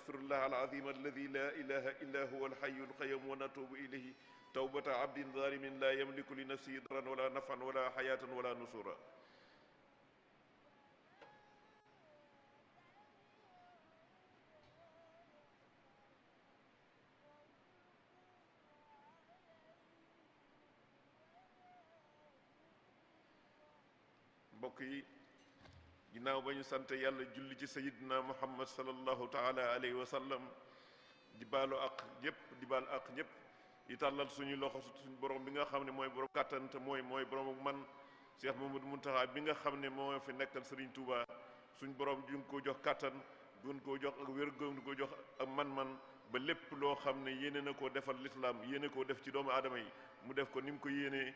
nastaghfirullah al-azim alladhi la ilaha illa huwa al-hayyul qayyum wa natubu ilayhi tawbata abdin zalimin la yamliku li nafsihi darran wala naf'an wala hayatan wala nusura. mbokk yi, ginnaaw ba ñu sant yàlla julli ci sayidina muhammad sallallahu taala alayhi wa sallam, di baalu ak ñëpp di baal ak ñëpp, di tàllal suñu loxo suñu borom bi nga xam ne mooy borom kàttan te mooy borom ak man, Cheikh Mamadou Muntaxa bi nga xam ne moo fi nekkal Serigne Touba, suñu borom ju ngi ko jox kàttan, gën koo jox ak wér, gën ko jox ak man-man ba lépp loo xam ne yéene na koo defal lislaam, yéene koo def ci doomu aadama yi, mu def ko ni mu ko yéenee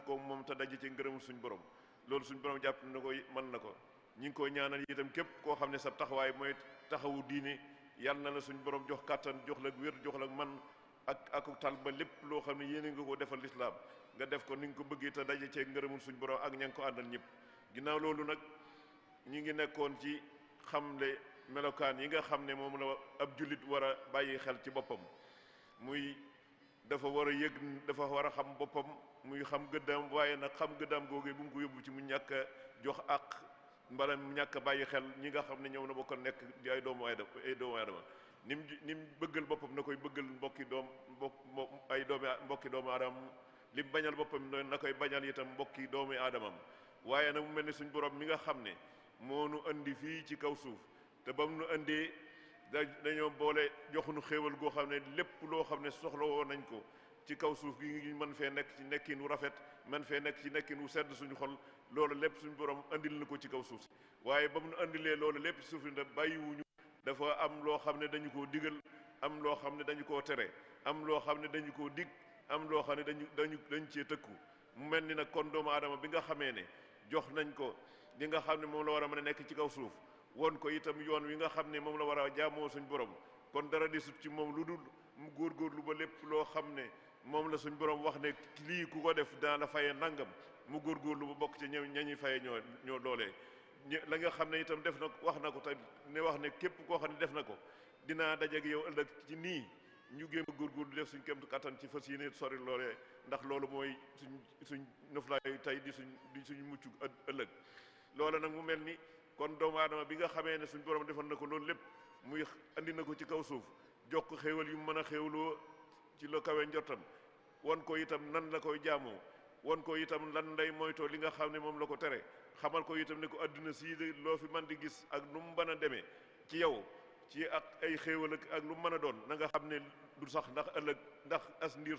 ko moom te daje ci ngërëmul suñu borom. loolu suñu borom jàpp na ko mën na ko. ñi ngi koy ñaanal itam képp koo xam ne sa taxawaay mooy taxawu diine, yal na la suñu borom jox kàttan, jox la wér, jox la man ak tal ba lépp loo xam ne yéene nga ko defal lislaam nga def ko ni nga ko bëggee te daje cee ngërëmul suñu borom ak ña ngi ko àndal ñëpp. ginnaaw loolu nag ñi ngi nekkoon ci xamle melokaan yi nga xam ne moom la ab jullit war a bàyyi xel ci boppam, muy dafa war a yëg, dafa war a xam boppam, muy xam gëddaam, waaye nag xam gëddaam googee bu mu ko yóbbu ci mu ñàkk a jox ak mbala mu ñàkk a bàyyi xel ñi nga xam ne ñoom na bokk nekk di ay doomu aadama ni mu bëggal boppam na koy bëggal mbokki doomu aadama, li mu bañal boppam na koy bañal itam mbokki doomu aadamam. waaye nag mu mel ni suñ borom mi nga xam ne moo nu andi fii ci kaw suuf, te ba mu nu andee dañoo boole joxuñu xéewal goo xam ne lépp loo xam ne soxla woon nañ ko ci kaw suuf gi ngi mën fee nekk ci nekkin wu rafet, mën fee nekk ci nekkin wu sedd suñu xol, loolu lépp suñu borom andil na ko ci kaw suuf si. waaye ba mu nu andilee loolu lépp ci suuf si bàyyiwuñu, dafa am loo xam ne dañu koo digal, am loo xam ne dañu koo tere, am loo xam ne dañu koo dig, am loo xam ne dañ cee tëkku. mu mel ni nag kon doomu aadama bi nga xamee ne jox nañ ko li nga xam ne moom la war a mën a nekk ci kaw suuf, won ko itam yoon wi nga xam ne moom la war a jaamoo suñ borom, kon dara desut ci moom lu dul mu góorgóorlu ba lépp loo xam ne moom la suñ borom wax ne lii ku ko def dana la faye nangam, mu góorgóorlu ba bokk ci ñañuy faye ñoo loolee. la nga xam ne itam def na wax na ko te ne wax ne képp koo xam ne def na ko dinaa dajeek yow ëllëg ci nii, ñu géem a góorgóorlu def suñ kéemtu kattan ci fas yéene sori loolee, ndax loolu mooy suñ noflaay tey di suñ mucc ëllëg. loola nag mu mel ni kon doomu aadama bi nga xamee ne suñ borom defal na ko loolu lépp, muy andi na ko ci kaw suuf, jox ko xéewal yu mën a xéewloo ci la kawe njottam, wan ko itam nan la koy jaamoo, wan ko itam lan lay moytoo li nga xam ne moom la ko tere, xamal ko itam ne ko adduna sii de loo fi mën di gis ak nu mu mën a demee ci yow ci ak ay xéewal ak lu mu mën a doon, na nga xam ne du sax ndax ëllëg ndax as ndiir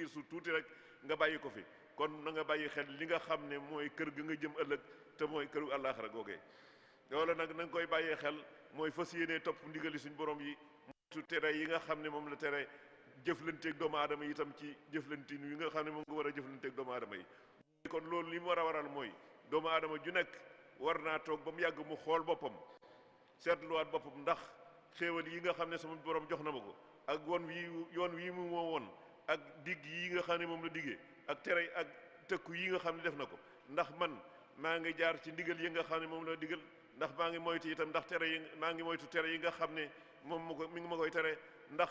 su tuuti rek nga bàyyi ko fi. kon na nga bàyyi xel li nga xam ne mooy kër ga nga jëm ëllëg te mooy këru àllaaxira googee. loolu nag na nga koy bàyyee xel mooy fas yéenee topp ndigali suñ borom yi, su tere yi nga xam ne moom la tere, jëflanteeg doomu aadama yi itam ci jëflantin yi nga xam ne moom nga war a jëflanteeg doomu aadama yi. kon loolu li mu war a waral mooy doomu aadama ju nekk war naa toog ba mu yàgg mu xool boppam, seetluwaat boppam, ndax xéewal yi nga xam ne sama borom jox na ma ko ak yoon wii mu moo woon ak digg yi nga xam ne moom la diggee ak tere ak tëkku yi nga xam ne def na ko, ndax man maa ngi jaar ci ndigal yi nga xam ne moom la digal, ndax maa ngi moytu itam ndax maa ngi moytu tere yi nga xam ne moom mi ngi ma koy tere, ndax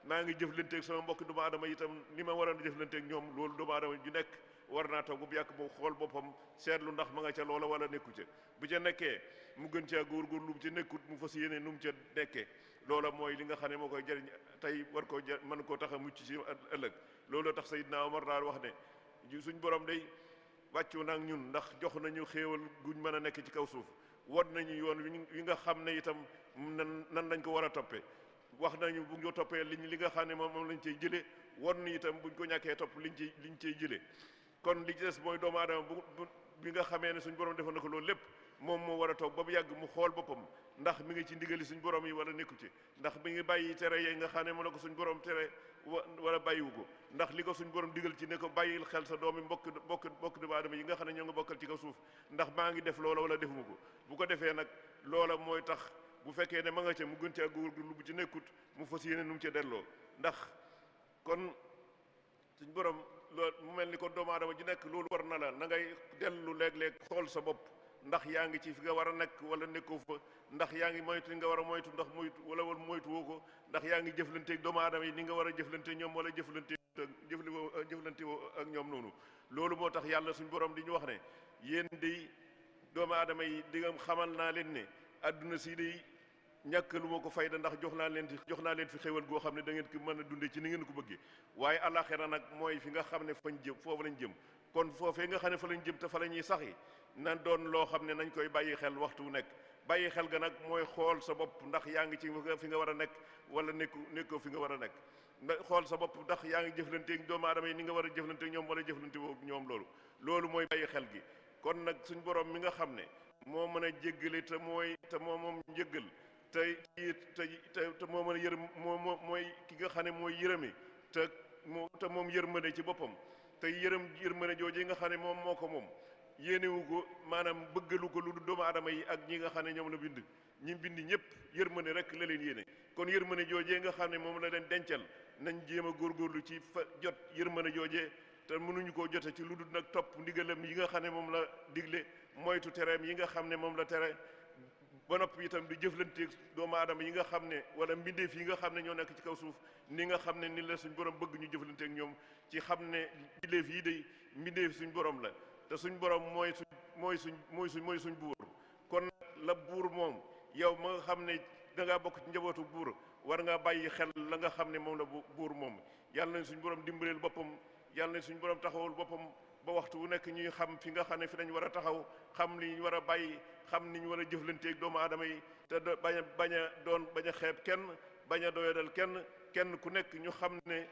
maa ngi jëflanteeg sama mbokki doomu aadama itam ni ma waroon jëflanteeg ñoom. loolu doomu aadama ju nekk war naa toog bu yàgg bu xool boppam, seetlu ndax ma nga ca loola wala nekku ca. bu ca nekkee mu gën caa góorgóorlu, bu ca nekkut mu fas yéene nu mu ca nekkee. loola mooy li nga xam ne moo koy jëriñ tey, war koo mën koo tax a mucc ci ëllëg. loolu tax Seydina Omar daal wax ne suñ borom day wàccu nag ñun ndax jox nañu xéewal guñ mën a nekk ci kaw suuf, won nañu yoon wi nga xam ne itam nan lañ ko war a toppee, wax nañu bu ñu toppee li nga xam ne moom lañ cey jëlee, won itam buñ ko ñàkkee topp liñ cey jëlee. kon li ci des mooy doomu aadama bi nga xamee ne suñ borom defal na ko loolu lépp, moom moo war a toog ba mu yàgg mu xool boppam, ndax mi ngi ci ndigali suñ borom yi wala nekku ci, ndax mi ngi bàyyi tere yi nga xam ne mën na ko suñ borom tere wala bàyyiwu ko, ndax li ko suñ borom digal ci ne ko bàyyil xel sa doomi mbokk doomu aadama yi nga xam ne ñoo nga bokkal ci kaw suuf, ndax maa ngi def loola wala defuma ko. bu ko defee nag loola mooy tax bu fekkee ne ma nga ca mu gën caa góorgóorlu, bu ci nekkut mu fas yéene nu mu ca delloo. ndax kon suñ borom loolu mu mel ni kon doomu aadama ji nekk loolu war na la na ngay dellu léeg-léeg xool sa bopp, ndax yaa ngi ci fi nga war a nekk wala nekkoo fa ndax yaa ngi moytu li nga war a moytu ndax moytu wala moytu woo ko ndax yaa ngi jëflanteeg doomu aadama yi ni nga war a jëflante ñoom wala jëflante woo ak ñoom noonu. loolu moo tax yàlla suñu borom di ñu wax ne yéen di doomu aadama yi di nga xamal naa leen ne adduna si di ñàkk lu ma ko fayda ndax jox naa leen fi xéwal goo xam ne da ngeen ko mën a dunde ci ni ngeen ko bëggee waaye àllaaxira nag mooy fi nga xam ne fañ jëm foofu lañ jëm kon foofee nga xam ne fa lañ jëm te fa la ñuy saxi na doon loo xam ne nañ koy bàyyi xel waxtu wu nekk bàyyi xel ga nag mooy xool sa bopp ndax yaa ngi ci fi nga war a nekk wala nekkoo fi nga war a nekk ndax xool sa bopp ndax yaa ngi jëflanteeg doomu aadama yi ni nga war a jëflanteeg ñoom wala jëflante woo ñoom loolu mooy bàyyi xel gi kon nag suñ borom mi nga xam ne moo mën a jéggale te moom njëggal te moo mën a yërëm mooy ki nga xam ne mooy yërëme te moom yërmande ci boppam te yërmande jooju nga xam ne moom moo ko moom yéenewu ko maanaam bëggalu ko lu du doomu aadama yi ak ñi nga xam ne ñoom la bind ñi bind ñëpp yërmande rek la leen yéene kon yërmande joojee nga xam ne moom la leen dencal nañ jéem a góorgóorlu ci fa jot yërmande joojee te mënuñu koo jote ci lu dul nag topp ndigalam yi nga xam ne moom la digle moytu tereem yi nga xam ne moom la tere ba noppi itam di jëflanteeg doomu aadama yi nga xam ne wala mbindeef yi nga xam ne ñoo nekk ci kaw suuf ni nga xam ne ni la suñ borom bëgg ñu jëflanteeg ñoom ci xam ne mbindeef yi day mbindeef suñ borom la te suñ borom mooy suñ buur kon la buur moom yow ma nga xam ne da ngaa bokk ci njabootu buur war ngaa bàyyi xel la nga xam ne moom la buur moom yàlla nañ suñ borom dimbaleel boppam yàlla nañ suñ borom taxawul boppam ba waxtu wu nekk ñuy xam fi nga xam ne fi dañ war a taxaw xam li ñu war a bàyyi xam ni ñu war a jëflanteeg doomu aadama yi te bañ a xeeb kenn bañ a doyadal kenn ku nekk ñu xam ne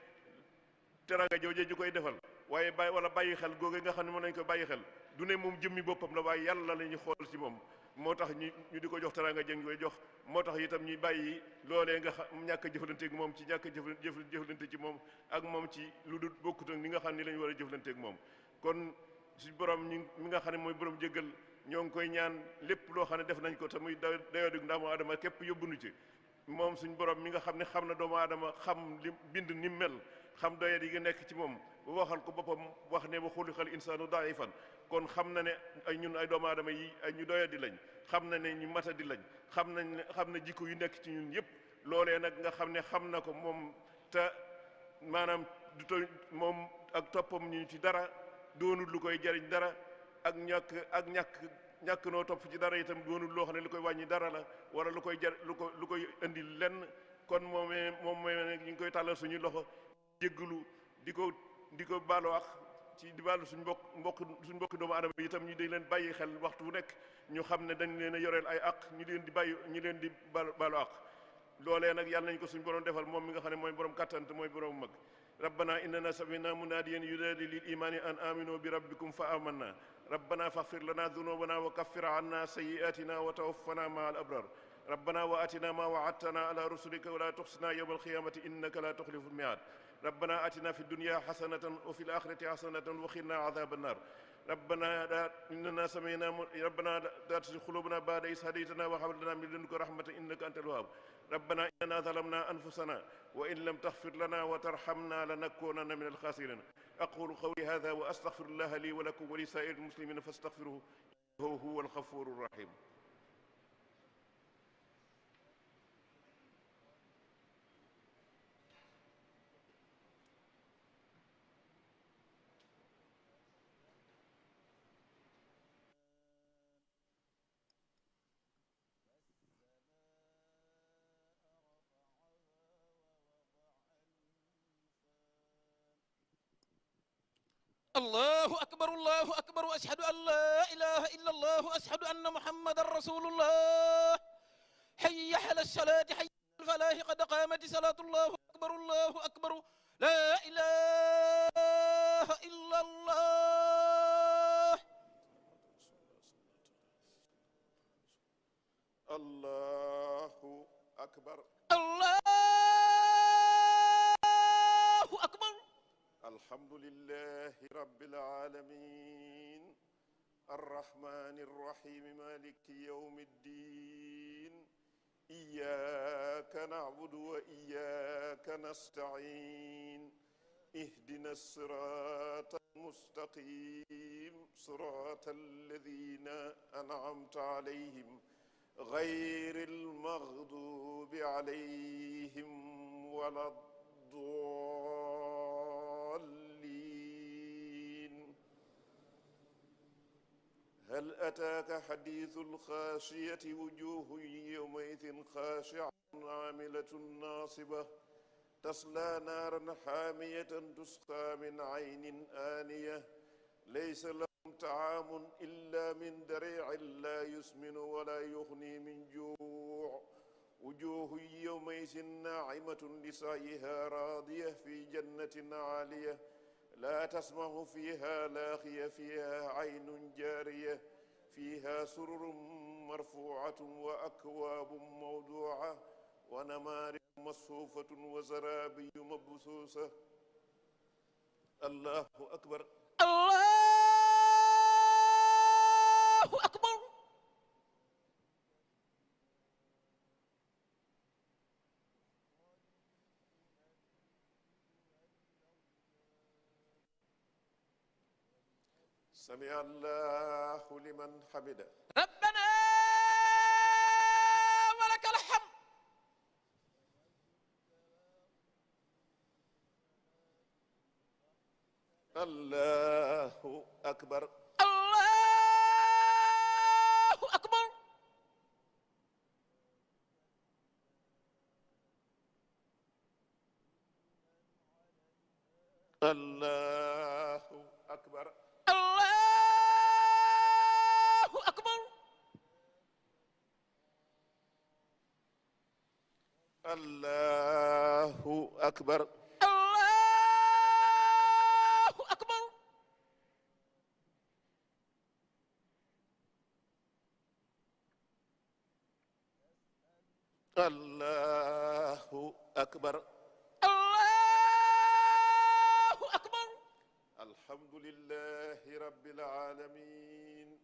teranga joojee ñu koy defal waaye bàyyi xel googu nga xam ne mën nañ ko bàyyi xel du ne moom jëmmi boppam la waaye yàlla la ñu xool ci moom moo tax ñu di ko jox teranga jëng koy jox moo tax itam ñuy bàyyi loolee nga xam ñàkk a jëflanteeg moom ci ñàkk a jëflante ci moom ak moom ci lu dul bokkut ak ni nga xam ne la ñu war a jëflanteeg moom kon suñ borom mi nga xam ne mooy borom jéggal ñoo ngi koy ñaan lépp loo xam ne def nañ ko te muy dayodig doomu aadama képp yóbbuñu ci moom suñ borom mi nga xam ne xam na doomu aadama xam li bind ni mel xam doyadi yi nga nekk ci moom ba waxal ko boppam wax ne wa xuliqal insaanu daifan kon xam na ne ay doomu aadama yi ay ñu doyadi lañ xam na ne ñu matadi lañ xam na jikko yu nekk ci ñun yëpp loolee nag nga xam ne xam na ko moom te maanaam moom ak toppam ñu ci dara doonul lu koy jariñ dara ak ñàkk noo topp ci dara itam doonul loo xam ne lu koy wàññi dara la wala lu koy indi lenn kon moom nag ñu ngi koy tàllal suñu loxo jégglu di ko baalu ak ci di baalu suñ mbokki doomu aadama yi itam ñu di leen bàyyi xel waxtu bu nekk ñu xam ne dañ leen a yoreel ay ak ñu leen di baalu ak loolee nag yàlla nañ ko suñ borom defal moom mi nga xam ne mooy borom kattan te mooy borom mag rabbana innana samina munadiyan yunadi lil imani an aminu bi rabbikum fa amanna rabbana faghfir lana dhunubana wa kaffir anna sayyi'atina wa tawaffana ma al abrar rabbana wa atina ma wa'adtana ala rusulika wa la tukhzina yawma al qiyamati innaka la tukhlifu al mi'ad rabbana atina fi dunya hasanatan wa fil akhirati hasanatan wa qina adhaban nar ربنا لا تزغ قلوبنا بعد إذ هديتنا وهب لنا من لدنك رحمة إنك أنت الوهاب ربنا إننا ظلمنا أنفسنا وإن لم تغفر لنا وترحمنا لنكونن من الخاسرين أقول قولي هذا وأستغفر الله لي ولكم ولسائر المسلمين فاستغفروه هو الغفور الرحيم الله أكبر وأشهد أن لا إله إلا الله وأشهد أن محمدا رسول الله حي على الصلاة حي على الفلاح قد قامت صلاة الله أكبر لا إله إلا الله الله أكبر الحمد لله رب العالمين الرحمن الرحيم مالك يوم الدين إياك نعبد وإياك نستعين اهدنا الصراط المستقيم صراط الذين أنعمت عليهم غير المغضوب عليهم ولا الضالين. هل أتاك حديث الخاشية وجوه يومئذ خاشعة عاملة ناصبة تصلى نارا حامية تسقى من عين آنية ليس لهم طعام إلا من ضريع لا يسمن ولا يغني من جوع وجوه يومئذ ناعمة لسعيها راضية في جنة عالية لا تسمع فيها لاغية فيها عين جارية فيها سرر مرفوعة وأكواب موضوعة ونمارق مصفوفة وزرابي مبثوثة. الله أكبر. الله أكبر. سمع الله لمن حمده. ربنا ولك الحمد. الله أكبر. الله أكبر. الله أكبر. الله أكبر. الله أكبر. الله أكبر. الله أكبر. الحمد لله رب العالمين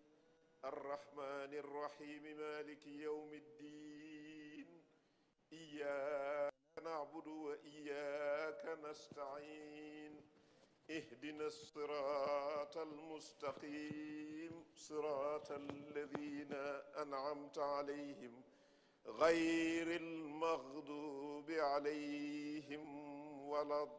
الرحمن الرحيم مالك يوم الدين إياك نعبد وإياك نستعين اهدنا الصراط المستقيم صراط الذين أنعمت عليهم غير المغضوب عليهم ولا الضالين.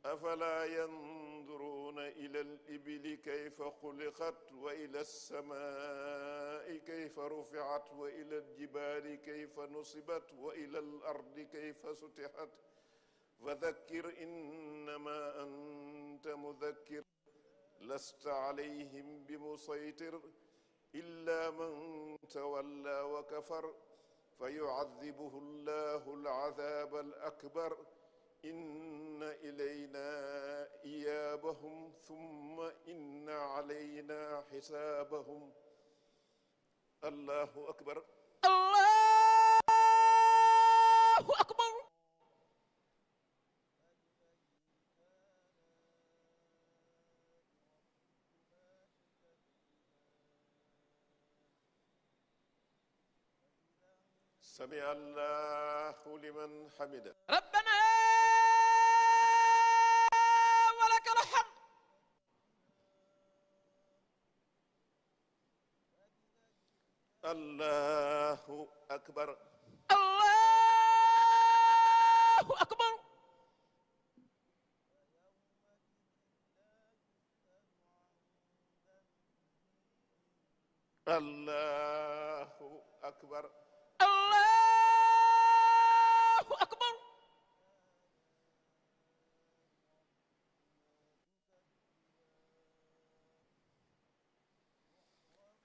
أفلا ينظرون إلى الإبل كيف خلقت وإلى السماء كيف رفعت وإلى الجبال كيف نصبت وإلى الأرض كيف سطحت فذكر إنما أنت مذكر لست عليهم بمسيطر إلا من تولى وكفر فيعذبه الله العذاب الأكبر إن إلينا إيابهم ثم إن علينا حسابهم. الله أكبر. الله أكبر. سمع الله لمن حمده. ربنا ولك الحمد. الله أكبر. الله أكبر. الله أكبر. الله أكبر.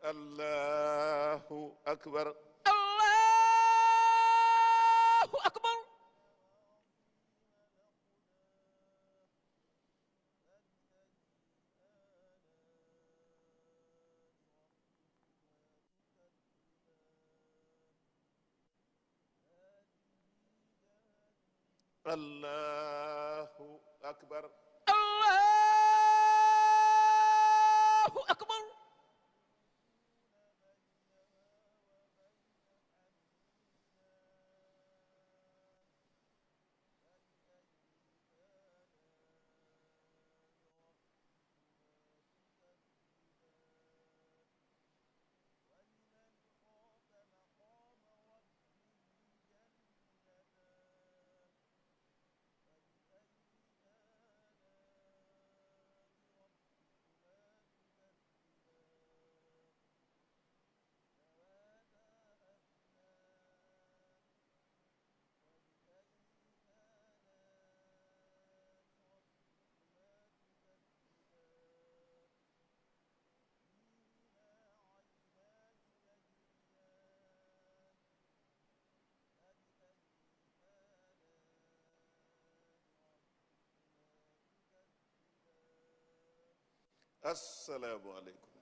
الله أكبر. الله أكبر. الله أكبر. الله أكبر. assalaamu aleykum.